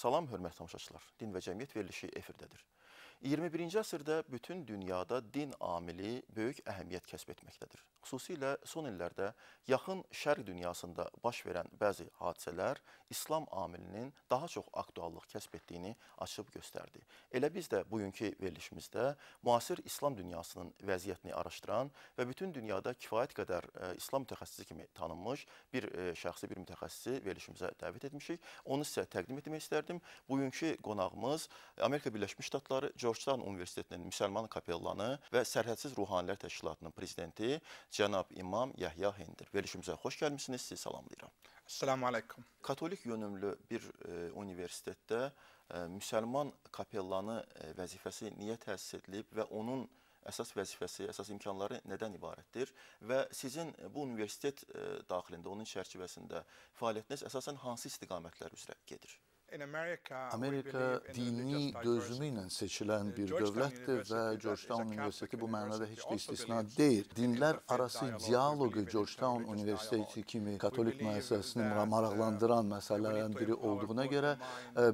Salam, hörmətli tamaşaçılar. Din və Cəmiyyət verilişi efirdədir. 21-ci əsrdə bütün dünyada din amili böyük əhəmiyyət kəsb etməkdədir. Xüsusilə son illərdə yaxın şərq dünyasında baş verən bəzi hadisələr İslam amilinin daha çox aktuallıq kəsb etdiyini açıb göstərdi. Elə biz də bugünkü verilişimizdə müasir İslam dünyasının vəziyyətini araşdıran və bütün dünyada kifayət qədər İslam mütəxəssisi kimi tanınmış bir şəxsi, bir mütəxəssisi verilişimizə dəvət etmişik. Onu sizə təqdim etmək istərdim. Bugünkü qonağımız Amerika Birləşmiş Ştatları Georgetown Universitetinin müsəlman kapellanı və Sərhədsiz Ruhanilər Təşkilatının prezidenti cənab İmam Yahya Hendir. Verilişimizə xoş gəlmisiniz, sizi salamlayıram. Esselamu aleykum. Katolik yönümlü bir universitetdə müsəlman kapellanı vəzifəsi niyə təsis edilib və onun əsas vəzifəsi, əsas imkanları nədən ibarətdir və sizin bu universitet daxilində, onun çərçivəsində fəaliyyətiniz əsasən hansı istiqamətlər üzrə gedir? Amerika dini dözümü ilə seçilən bir dövlətdir və Georgetown Universiteti bu mənada heç də istisna deyil. Dinlər arası dialoqu Georgetown Universiteti kimi katolik müəssisəsini maraqlandıran məsələlərin biri olduğuna görə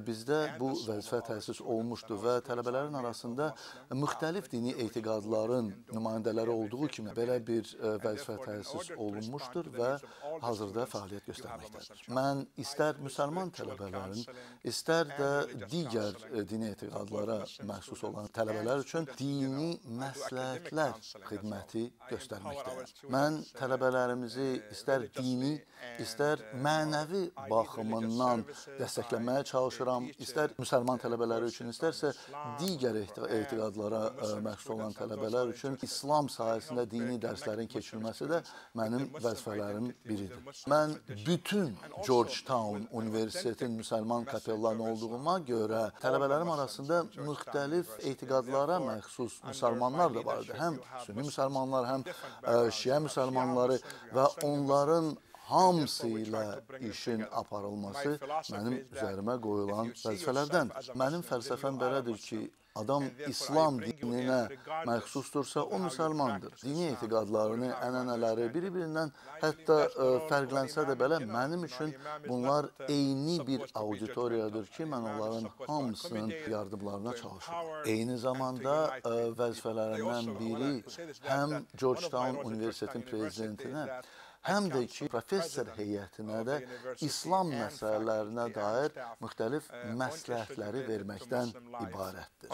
bizdə bu vəzifə təsis olmuşdu və tələbələrin arasında müxtəlif dini etiqadların nümayəndələri olduğu kimi belə bir vəzifə təsis olunmuşdur və hazırda fəaliyyət göstərməkdədir. Mən istər müsəlman tələbələrin, istər də digər dini etiqadlara məxsus olan tələbələr üçün dini məsləhətlər xidməti göstərməkdəyəm. Mən tələbələrimizi istər dini, istər mənəvi baxımından dəstəkləməyə çalışıram, istər müsəlman tələbələri üçün, istərsə digər etiqadlara məxsus olan tələbələr üçün İslam sahəsində dini dərslərin keçirilməsi də mənim vəzifələrim biridir. Mən bütün Georgetown Universitetin müsəlman kapellanı olduğuma görə tələbələrim arasında müxtəlif etiqadlara məxsus müsəlmanlar da vardı. Həm sünni müsəlmanlar, həm şiə müsəlmanları və onların hamısı ilə işin aparılması mənim üzərimə qoyulan vəzifələrdəndir. Mənim fəlsəfəm belədir ki, adam İslam dininə məxsusdursa, o müsəlmandır. Dini etiqadlarını, ənənələri biri-birindən hətta fərqlənsə də belə, mənim üçün bunlar eyni bir auditoriyadır ki, mən onların hamısının yardımlarına çalışıram. Eyni zamanda vəzifələrimdən biri həm Georgetown Universitetin prezidentinə, həm də ki, professor heyətinə də İslam məsələlərinə dair müxtəlif məsləhətləri verməkdən ibarətdir.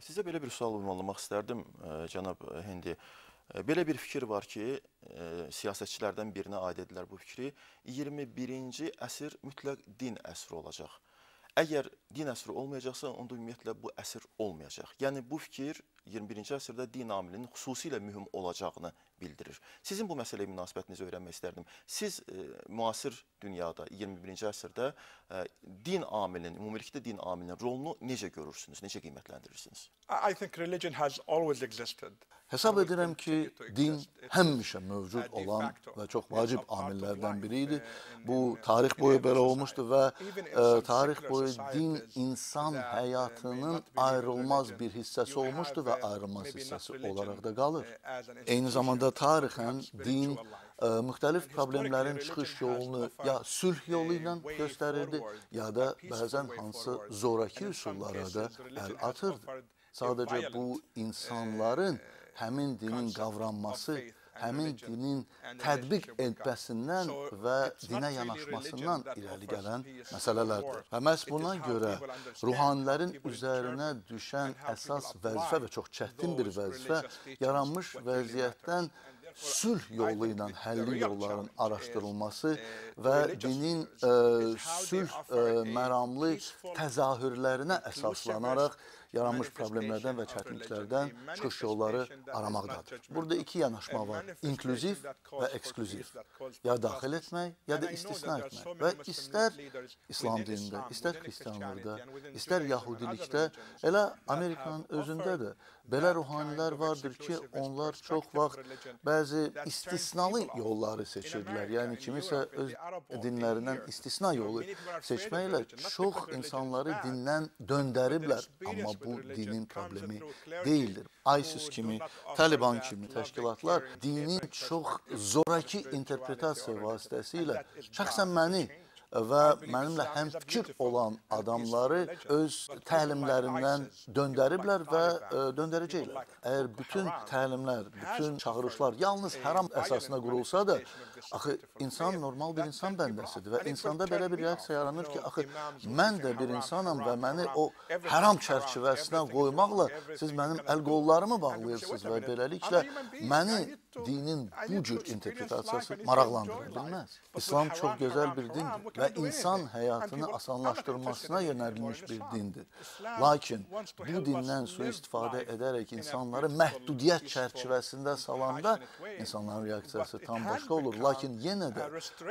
Sizə belə bir sual ünvanlamaq istərdim, cənab Hendi. Belə bir fikir var ki, siyasətçilərdən birinə aid edilər bu fikri. 21-ci əsr mütləq din əsri olacaq. Əgər din əsri olmayacaqsa, onda ümumiyyətlə bu əsr olmayacaq. Yəni bu fikir 21-ci əsrdə din amilinin xüsusilə mühüm olacağını bildirir. Sizin bu məsələyə münasibətinizi öyrənmək istərdim. Siz müasir dünyada 21-ci əsrdə din amilinin, ümumilikdə din amilinin rolunu necə görürsünüz, necə qiymətləndirirsiniz? I think religion has always existed. Hesab edirəm ki, din həmişə mövcud olan və çox vacib amillərdən biri idi. Bu, tarix boyu belə olmuşdu və tarix boyu din insan həyatının ayrılmaz bir hissəsi olmuşdu və ayrılmaz hissəsi olaraq da qalır. Eyni zamanda tarixən din müxtəlif problemlərin çıxış yolunu ya sülh yolu ilə göstərirdi, ya da bəzən hansı zoraki üsullara da əl atırdı. Sadəcə bu insanların həmin dinin qavranması, həmin dinin tətbiq etməsindən və dinə yanaşmasından irəli gələn məsələlərdir. Və məhz buna görə ruhanilərin üzərinə düşən əsas vəzifə və çox çətin bir vəzifə yaranmış vəziyyətdən sülh yolu ilə həlli yolların araşdırılması və dinin sülh məramlı təzahürlərinə əsaslanaraq yaranmış problemlərdən və çətinliklərdən çıxış yolları aramaqdadır. Burada iki yanaşma var, inklüziv və eksklüziv. Ya daxil etmək, ya da istisna etmək. Və istər İslam dinində, istər xristianlıqda, istər yahudilikdə, elə Amerikanın özündə də belə ruhanilər vardır ki, onlar çox vaxt bəzi istisnalı yolları seçirdilər. Yəni, kimisə öz dinlərindən istisna yolu seçməklə çox insanları dindən döndəriblər. Amma bu dinin problemi deyildir. ISIS kimi, Taliban kimi təşkilatlar dinin çox zoraki interpretasiya vasitəsilə şəxsən məni və mənimlə həmfikir olan adamları öz təlimlərindən döndəriblər və döndərəcəklər. Əgər bütün təlimlər, bütün çağırışlar yalnız həram əsasına qurulsa da, axı insan normal bir insan bəndəsidir və insanda belə bir reaksiya yaranır ki, axı mən də bir insanam və məni o həram çərçivəsinə qoymaqla siz mənim əl-qollarımı bağlayırsınız və beləliklə məni dinin bu cür interpretasiyası maraqlandıra bilməz. İslam çox gözəl bir dindir və insan həyatını asanlaşdırmasına yönəlmiş bir dindir. Lakin bu dindən sui-istifadə edərək insanları məhdudiyyət çərçivəsində salanda insanların reaksiyası tam başqa olur. Lakin yenə də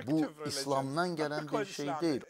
bu İslamdan gələn bir şey deyil.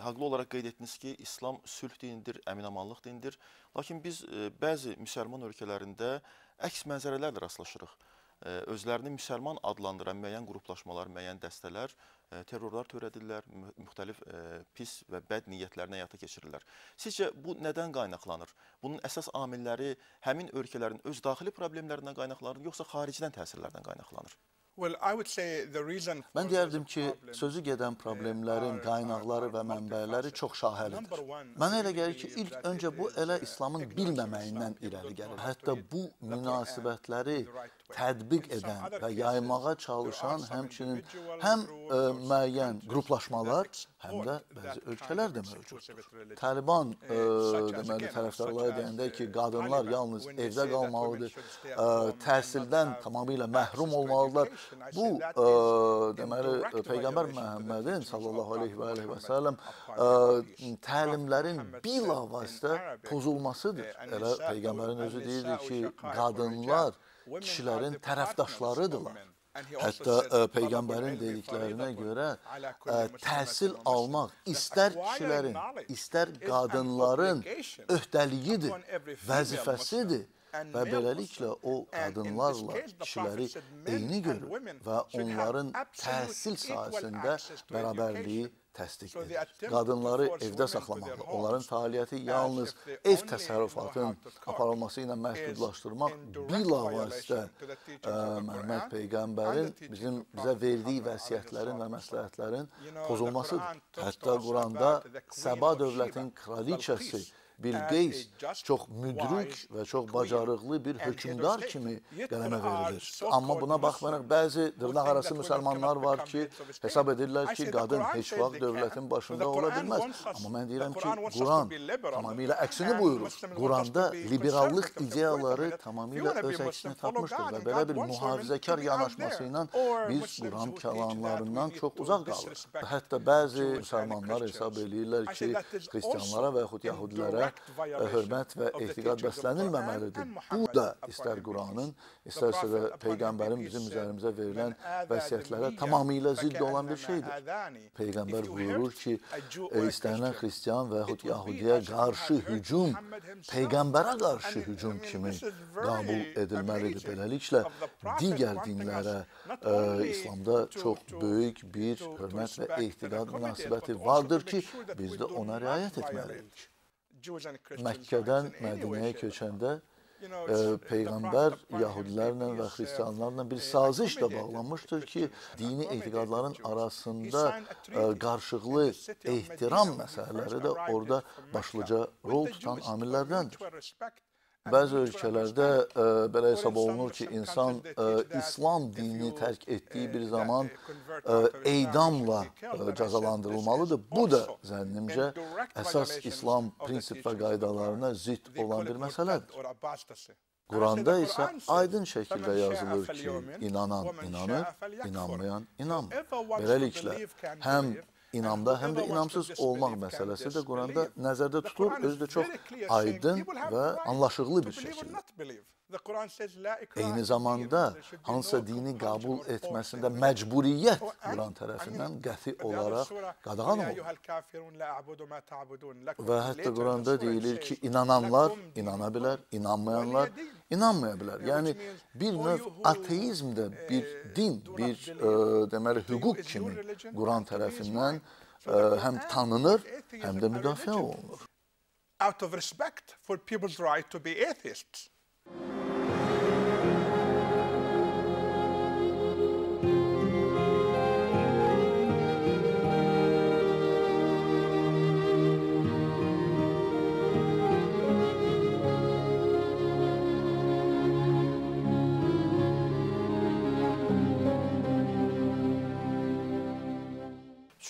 Haqlı olaraq qeyd etdiniz ki, İslam sülh dinidir, əminamanlıq dinidir. Lakin biz bəzi müsəlman ölkələrində əks mənzərələrlə rastlaşırıq. Özlərini müsəlman adlandıran müəyyən qruplaşmalar, müəyyən dəstələr terrorlar törədirlər, müxtəlif pis və bəd niyyətlərini həyata keçirirlər. Sizcə bu nədən qaynaqlanır? Bunun əsas amilləri həmin ölkələrin öz daxili problemlərindən qaynaqlanır, yoxsa xaricdən təsirlərdən qaynaqlanır? Mən deyərdim ki, sözü gedən problemlərin qaynaqları və mənbələri çox şahəlidir. Mənə elə gəlir ki, ilk öncə bu elə İslamın bilməməyindən irəli gəlir. Hətta bu münasibətləri tətbiq edən və yaymağa çalışan həmçinin həm müəyyən qruplaşmalar, həm də bəzi ölkələr də mövcuddur. Taliban deməli, tərəfdarları deyəndə ki, qadınlar yalnız evdə qalmalıdır, təhsildən tamamilə məhrum olmalıdırlar. Bu, deməli, Peyğəmbər Məhəmmədin sallallahu aleyhi və aleyhi və səlləm təlimlərin bilavasitə pozulmasıdır. Elə Peyğəmbərin özü deyirdi ki, qadınlar kişilərin tərəfdaşlarıdırlar. Hətta Peyğəmbərin dediklərinə görə təhsil almaq istər kişilərin, istər qadınların öhdəliyidir, vəzifəsidir. Və beləliklə o qadınlarla kişiləri eyni görür və onların təhsil sahəsində bərabərliyi təsdiq edir. Qadınları evdə saxlamaqla, onların fəaliyyəti yalnız ev təsərrüfatının aparılması ilə məhdudlaşdırmaq bilavasitə Məhəmməd Peyğəmbərin bizə verdiyi vəsiyyətlərin və məsləhətlərin pozulmasıdır. Hətta Quranda Səba dövlətin kraliçəsi Bilqeys çox müdrik və çox bacarıqlı bir hökmdar kimi qələmə verilir. Amma buna baxmayaraq bəzi dırnaq arası müsəlmanlar var ki, hesab edirlər ki, qadın heç vaxt dövlətin başında ola bilməz. Amma mən deyirəm ki, Quran tamamilə əksini buyurur. Quranda liberallıq ideyaları tamamilə öz əksini tapmışdır və belə bir mühafizəkar yanaşması ilə biz Quran kəlamlarından çox uzaq qalırıq. Hətta bəzi müsəlmanlar hesab eləyirlər ki, xristianlara və yaxud yahudilərə hörmət və ehtiqad bəslənilməməlidir. Bu da istər Quranın, istərsə də Peyğəmbərin bizim üzərimizə verilən vəsiyyətlərə tamamilə zidd olan bir şeydir. Peyğəmbər buyurur ki, istənilən xristian və yaxud yahudiyə qarşı hücum, Peyğəmbərə qarşı hücum kimi qəbul edilməlidir. Beləliklə, digər dinlərə İslamda çox böyük bir hörmət və ehtiqad münasibəti vardır ki, biz də ona riayət etməliyik. Məkkədən Mədinəyə köçəndə Peyğəmbər yahudilərlə və xristianlarla bir saziş də bağlanmışdır ki, dini etiqadların arasında qarşılıqlı ehtiram məsələləri də orada başlıca rol tutan amillərdəndir. Bəzi ölkələrdə belə hesab olunur ki, insan İslam dinini tərk etdiyi bir zaman edamla cəzalandırılmalıdır. Bu da zənnimcə əsas İslam prinsip və qaydalarına zidd olan bir məsələdir. Quranda isə aydın şəkildə yazılır ki, inanan inanır, inanmayan inanmır. Beləliklə, həm inamda, həm də inamsız olmaq məsələsi də Quranda nəzərdə tutulur, özü də çox aydın və anlaşıqlı bir şəkildə. Eyni zamanda hansısa dini qəbul etməsində məcburiyyət Quran tərəfindən qəti olaraq qadağan olunur. Və hətta Quranda deyilir ki, inananlar inana bilər, inanmayanlar inanmaya bilər. Yəni, bir növ ateizm də bir din, bir deməli, hüquq kimi Quran tərəfindən həm tanınır, həm də müdafiə olunur. Out of respect for people's right to be atheists.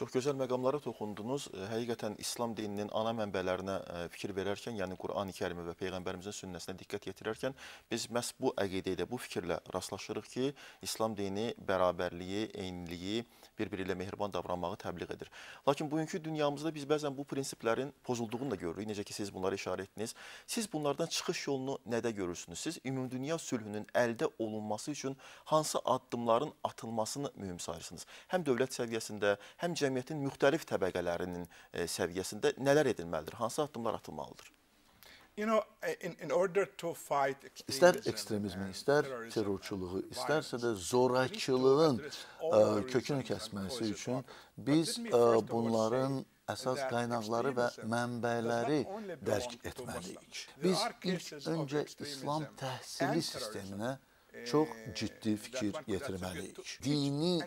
Çox gözəl məqamlara toxundunuz. Həqiqətən İslam dininin ana mənbələrinə fikir verərkən, yəni Qur'an-ı Kərimə və Peyğəmbərimizin sünnəsinə diqqət yetirərkən biz məhz bu əqidə ilə, bu fikirlə rastlaşırıq ki, İslam dini bərabərliyi, eyniliyi, bir-biri ilə mehriban davranmağı təbliğ edir. Lakin bugünkü dünyamızda biz bəzən bu prinsiplərin pozulduğunu da görürük. Necə ki, siz bunlara işarə etdiniz. Siz bunlardan çıxış yolunu nədə görürsünüz? Siz ümumdünya sülhünün əldə olunması üçün hansı addımların atılmasını mühüm sayırsınız? Həm dövlət səviyyəsində, həm cəmiyyətin müxtəlif təbəqələrinin səviyyəsində nələr edilməlidir? Hansı addımlar atılmalıdır? İstər ekstremizmi, istər terrorçuluğu, istərsə də zorakılığın kökünü kəsməsi üçün biz bunların əsas qaynaqları və mənbələri dərk etməliyik. Biz ilk öncə İslam təhsili sisteminə çox ciddi fikir yetirməliyik. Dini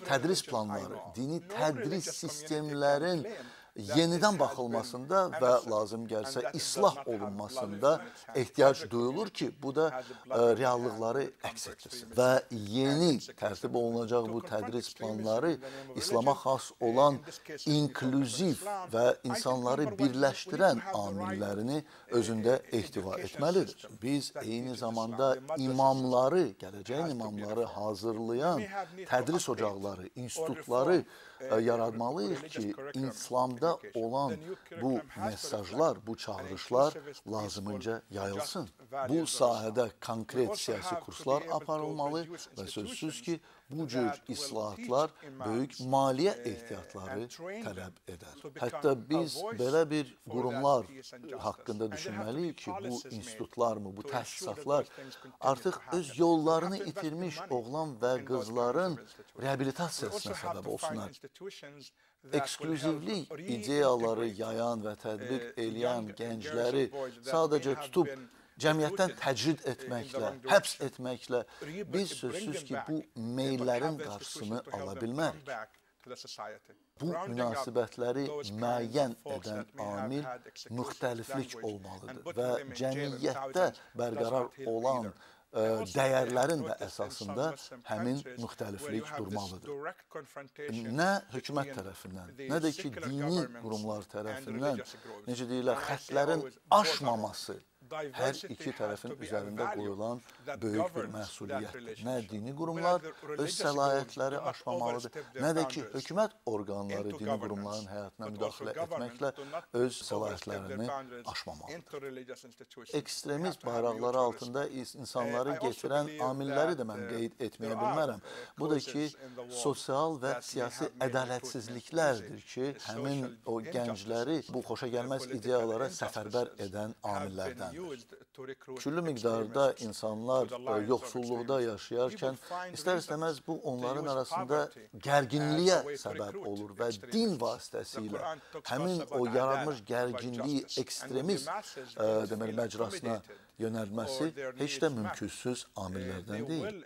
tədris planları, dini tədris sistemlərin yenidən baxılmasında və lazım gəlsə islah olunmasında ehtiyac duyulur ki, bu da reallıqları əks etdirsin. Və yeni tərtib olunacaq bu tədris planları İslama xas olan inklüziv və insanları birləşdirən amillərini özündə ehtiva etməlidir. Biz eyni zamanda imamları, gələcəyin imamları hazırlayan tədris ocaqları, institutları yaratmalıyıq ki, İslamda yayda olan bu mesajlar, bu çağırışlar lazımınca yayılsın. Bu sahədə konkret siyasi kurslar aparılmalı və sözsüz ki, bu cür islahatlar böyük maliyyə ehtiyatları tələb edər. Hətta biz belə bir qurumlar haqqında düşünməliyik ki, bu institutlarmı, bu təsisatlar artıq öz yollarını itirmiş oğlan və qızların reabilitasiyasına səbəb olsunlar. Eksklüzivlik ideyaları yayan və tətbiq eləyən gəncləri sadəcə tutub cəmiyyətdən təcrid etməklə, həbs etməklə biz sözsüz ki, bu meyillərin qarşısını ala bilmərik. Bu münasibətləri müəyyən edən amil müxtəliflik olmalıdır və cəmiyyətdə bərqərar olan dəyərlərin də əsasında həmin müxtəliflik durmalıdır. Nə hökumət tərəfindən, nə də ki, dini qurumlar tərəfindən, necə deyirlər, xətlərin aşmaması hər iki tərəfin üzərində qoyulan böyük bir məsuliyyətdir. Nə dini qurumlar öz səlahiyyətləri aşmamalıdır, nə də ki, hökumət orqanları dini qurumların həyatına müdaxilə etməklə öz səlahiyyətlərini aşmamalıdır. Ekstremist bayraqları altında insanları getirən amilləri də mən qeyd etməyə bilmərəm. Bu da ki, sosial və siyasi ədalətsizliklərdir ki, həmin o gəncləri bu xoşagəlməz ideyalara səfərbər edən amillərdəndir. Küllü miqdarda insanlar yoxsulluqda yaşayarkən istər-istəməz bu onların arasında gərginliyə səbəb olur və din vasitəsilə həmin o yaranmış gərginliyi ekstremist deməli, məcrasına yönəlməsi heç də mümkünsüz amillərdən deyil.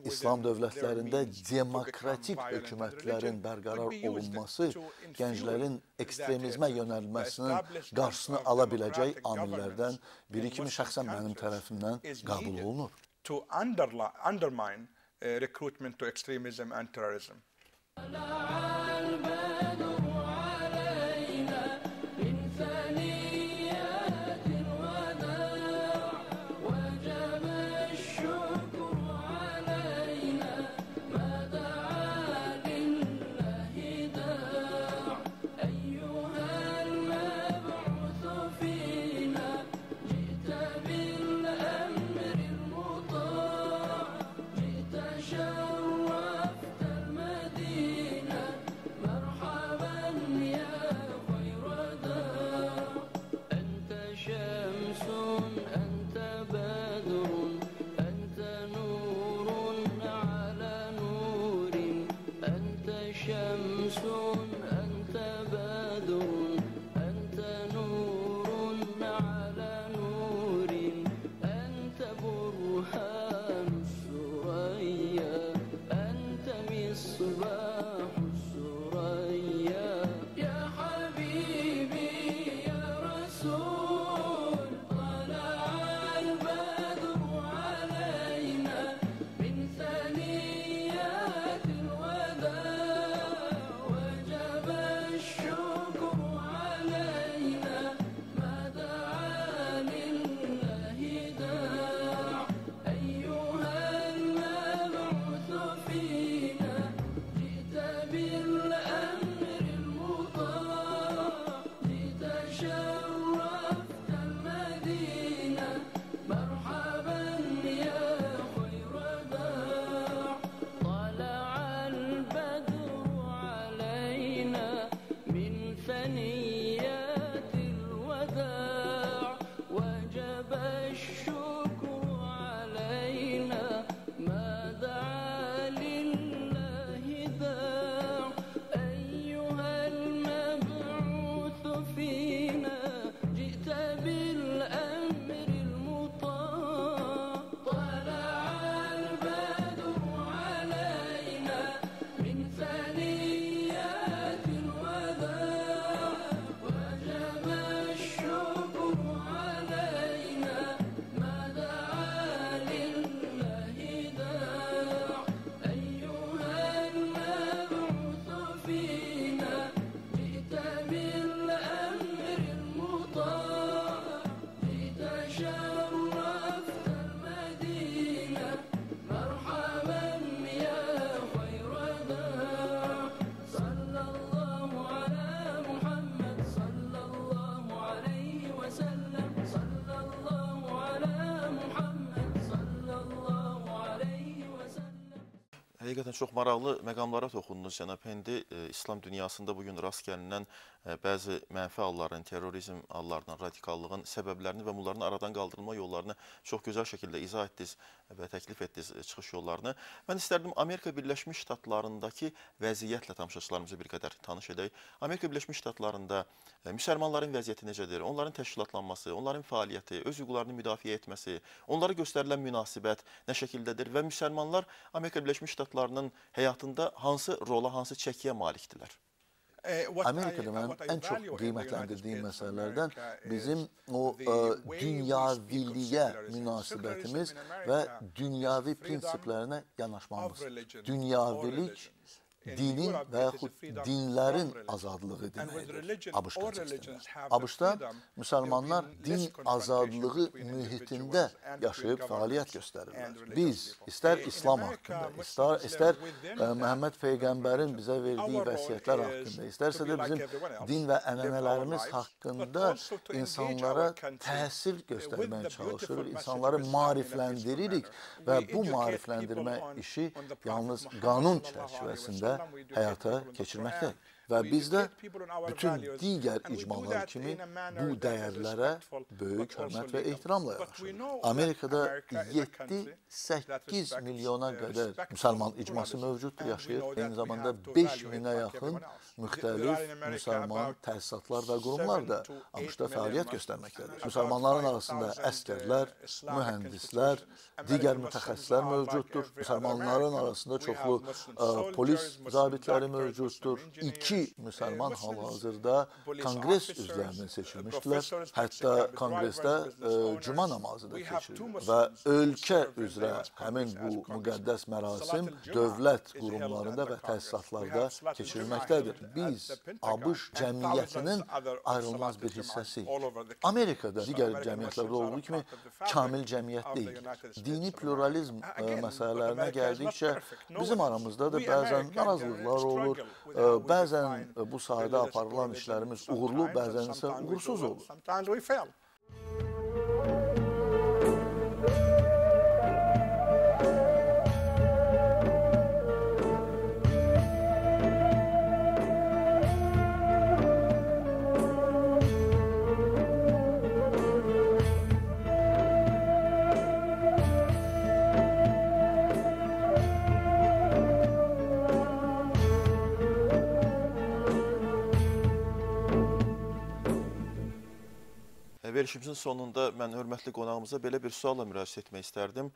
İslam dövlətlərində demokratik hökumətlərin bərqərar olunması gənclərin ekstremizmə yönəlməsinin qarşısını ala biləcək amillərdən biri kimi şəxsən mənim tərəfimdən qəbul olunur. To undermine recruitment to extremism and terrorism. شرفت المدينة مرحبا. Həqiqətən çox maraqlı məqamlara toxundunuz cənab Hendi. İslam dünyasında bugün rast gəlinən bəzi mənfi halların, terrorizm hallarının, radikallığın səbəblərini və bunların aradan qaldırılma yollarını çox gözəl şəkildə izah etdiniz və təklif etdiniz çıxış yollarını. Mən istərdim Amerika Birləşmiş Ştatlarındakı vəziyyətlə tamaşaçılarımızı bir qədər tanış edək. Amerika Birləşmiş Ştatlarında müsəlmanların vəziyyəti necədir? Onların təşkilatlanması, onların fəaliyyəti, öz hüquqlarını müdafiə etməsi, onlara göstərilən münasibət nə şəkildədir və müsəlmanlar Amerika Birləşmiş Ştatlarının həyatında hansı rola, hansı çəkiyə malikdirlər? Amerikada mənim ən çox qiymətləndirdiyim məsələlərdən bizim o dünyaviliyə münasibətimiz və dünyavi prinsiplərinə yanaşmamız. Dünyavilik dinin və yaxud dinlərin azadlığı deməkdir ABŞ kontekstində. ABŞ-da müsəlmanlar din azadlığı mühitində yaşayıb fəaliyyət göstərirlər. Biz istər İslam haqqında, istər Məhəmməd Peyğəmbərin bizə verdiyi vəsiyyətlər haqqında, istərsə də bizim din və ənənələrimiz haqqında insanlara təsir göstərməyə çalışırıq, insanları maarifləndiririk və bu maarifləndirmə işi yalnız qanun çərçivəsində həyata keçirməkdə. Və biz də bütün digər icmalar kimi bu dəyərlərə böyük hörmət və ehtiramla yanaşırıq. Amerikada 7-8 milyona qədər müsəlman icması mövcuddur, yaşayır. Eyni zamanda 5000-ə yaxın müxtəlif müsəlman təsisatlar və qurumlar da ABŞ-da fəaliyyət göstərməkdədir. Müsəlmanların arasında əsgərlər, mühəndislər, digər mütəxəssislər mövcuddur. Müsəlmanların arasında çoxlu polis zabitləri mövcuddur. 2 müsəlman hal-hazırda konqres üzvlərinə seçilmişdilər. Hətta konqresdə cümə namazı da keçirilir və ölkə üzrə həmin bu müqəddəs mərasim dövlət qurumlarında və təsisatlarda keçirilməkdədir. Biz ABŞ cəmiyyətinin ayrılmaz bir hissəsiyik. Amerikada digər cəmiyyətlərdə olduğu kimi kamil cəmiyyət deyil. Dini pluralizm məsələlərinə gəldikcə bizim aramızda da bəzən narazılıqlar olur, bəzən bu sahədə aparılan işlərimiz uğurlu, bəzən isə uğursuz olur. Verilişimizin sonunda mən hörmətli qonağımıza belə bir sualla müraciət etmək istərdim.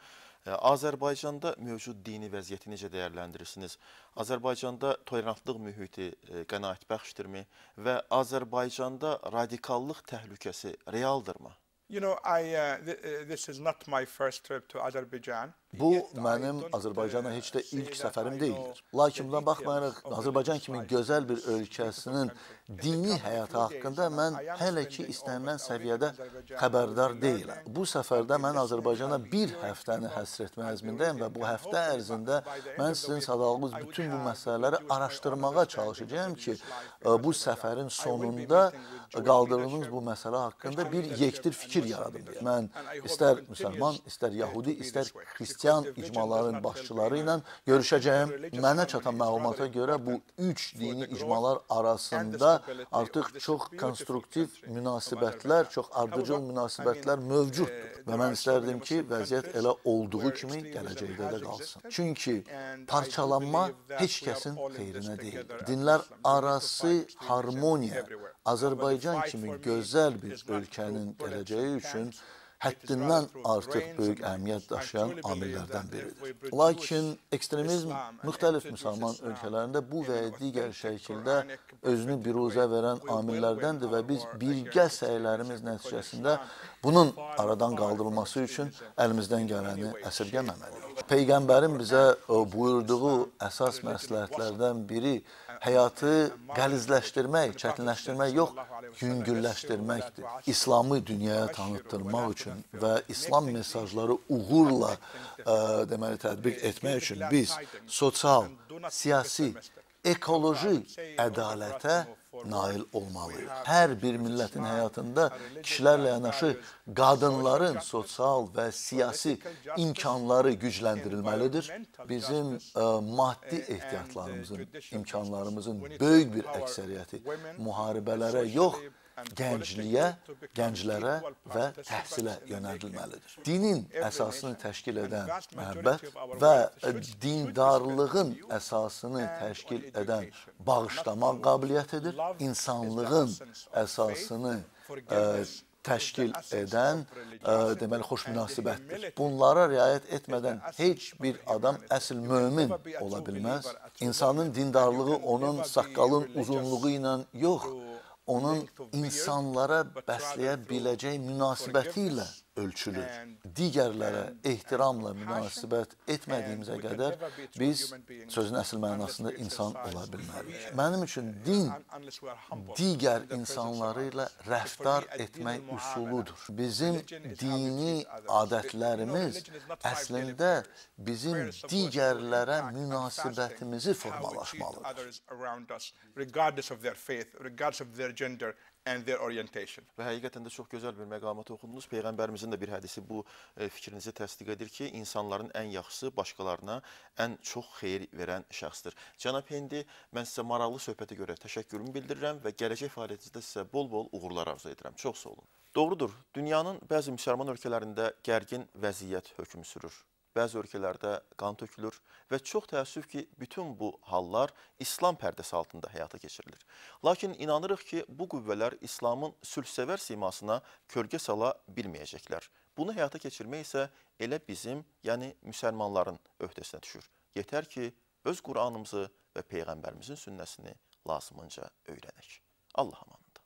Azərbaycanda mövcud dini vəziyyəti necə dəyərləndirirsiniz? Azərbaycanda tolerantlıq mühiti qənaətbəxşdirmi və Azərbaycanda radikallıq təhlükəsi realdırmı? You know, this is not my first trip to Azerbaijan. Bu mənim Azərbaycana heç də ilk səfərim deyildir. Lakin buna baxmayaraq Azərbaycan kimi gözəl bir ölkəsinin dini həyatı haqqında mən hələ ki istənilən səviyyədə xəbərdar deyiləm. Bu səfərdə mən Azərbaycana bir həftəni həsr etmə əzmindəyəm və bu həftə ərzində mən sizin sadalığınız bütün bu məsələləri araşdırmağa çalışacağam ki, bu səfərin sonunda qaldırdığınız bu məsələ haqqında bir yekdir fikir yaradım deyə. Mən istər müsəlman, istər yahudi, istər xristian icmaların başçıları ilə görüşəcəyim. Mənə çatan məlumata görə bu üç dini icmalar arasında artıq çox konstruktiv münasibətlər, çox ardıcıl münasibətlər mövcuddur. Və mən istərdim ki, vəziyyət elə olduğu kimi gələcəkdə də qalsın. Çünki parçalanma heç kəsin xeyrinə deyil. Dinlər arası harmoniya Azərbaycan kimi gözəl bir ölkənin gələcəyi üçün həddindən artıq böyük əhəmiyyət daşıyan amillərdən biridir. Lakin ekstremizm müxtəlif müsəlman ölkələrində bu və ya digər şəkildə özünü biruzə verən amillərdəndir və biz birgə səylərimiz nəticəsində bunun aradan qaldırılması üçün əlimizdən gələni əsirgəməməliyik. Peyğəmbərin bizə buyurduğu əsas məsləhətlərdən biri həyatı qəlizləşdirmək, çətinləşdirmək yox, yüngülləşdirməkdir. İslamı dünyaya tanıtdırmaq üçün və İslam mesajları uğurla deməli tətbiq etmək üçün biz sosial, siyasi, ekoloji ədalətə nail olmalıyıq. Hər bir millətin həyatında kişilərlə yanaşı qadınların sosial və siyasi imkanları gücləndirilməlidir. Bizim maddi ehtiyatlarımızın, imkanlarımızın böyük bir əksəriyyəti müharibələrə yox, gəncliyə, gənclərə və təhsilə yönəldilməlidir. Dinin əsasını təşkil edən məhəbbət və dindarlığın əsasını təşkil edən bağışlamaq qabiliyyətidir. İnsanlığın əsasını təşkil edən, deməli, xoş münasibətdir. Bunlara riayət etmədən heç bir adam əsl mömin ola bilməz. İnsanın dindarlığı onun saqqalın uzunluğu ilə yox, onun insanlara bəsləyə biləcək münasibəti ilə ölçülür. Digərlərə ehtiramla münasibət etmədiyimizə qədər biz sözün əsl mənasında insan ola bilmərik. Mənim üçün din digər insanları ilə rəftar etmək üsuludur. Bizim dini adətlərimiz əslində bizim digərlərə münasibətimizi formalaşmalıdır. Və həqiqətən də çox gözəl bir məqamat oxudunuz. Peyğəmbərimizin də bir hədisi bu fikrinizi təsdiq edir ki, insanların ən yaxşısı başqalarına ən çox xeyir verən şəxsdir. Cənab Hendi, mən sizə maraqlı söhbətə görə təşəkkürümü bildirirəm və gələcək fəaliyyətinizdə sizə bol-bol uğurlar arzu edirəm. Çox sağ olun. Doğrudur, dünyanın bəzi müsəlman ölkələrində gərgin vəziyyət hökm sürür. Bəzi ölkələrdə qan tökülür və çox təəssüf ki, bütün bu hallar İslam pərdəsi altında həyata keçirilir. Lakin inanırıq ki, bu qüvvələr İslamın sülhsevər simasına kölgə sala bilməyəcəklər. Bunu həyata keçirmək isə elə bizim, yəni müsəlmanların öhdəsinə düşür. Yetər ki, öz Qur'anımızı və Peyğəmbərimizin sünnəsini lazımınca öyrənək. Allah amanında.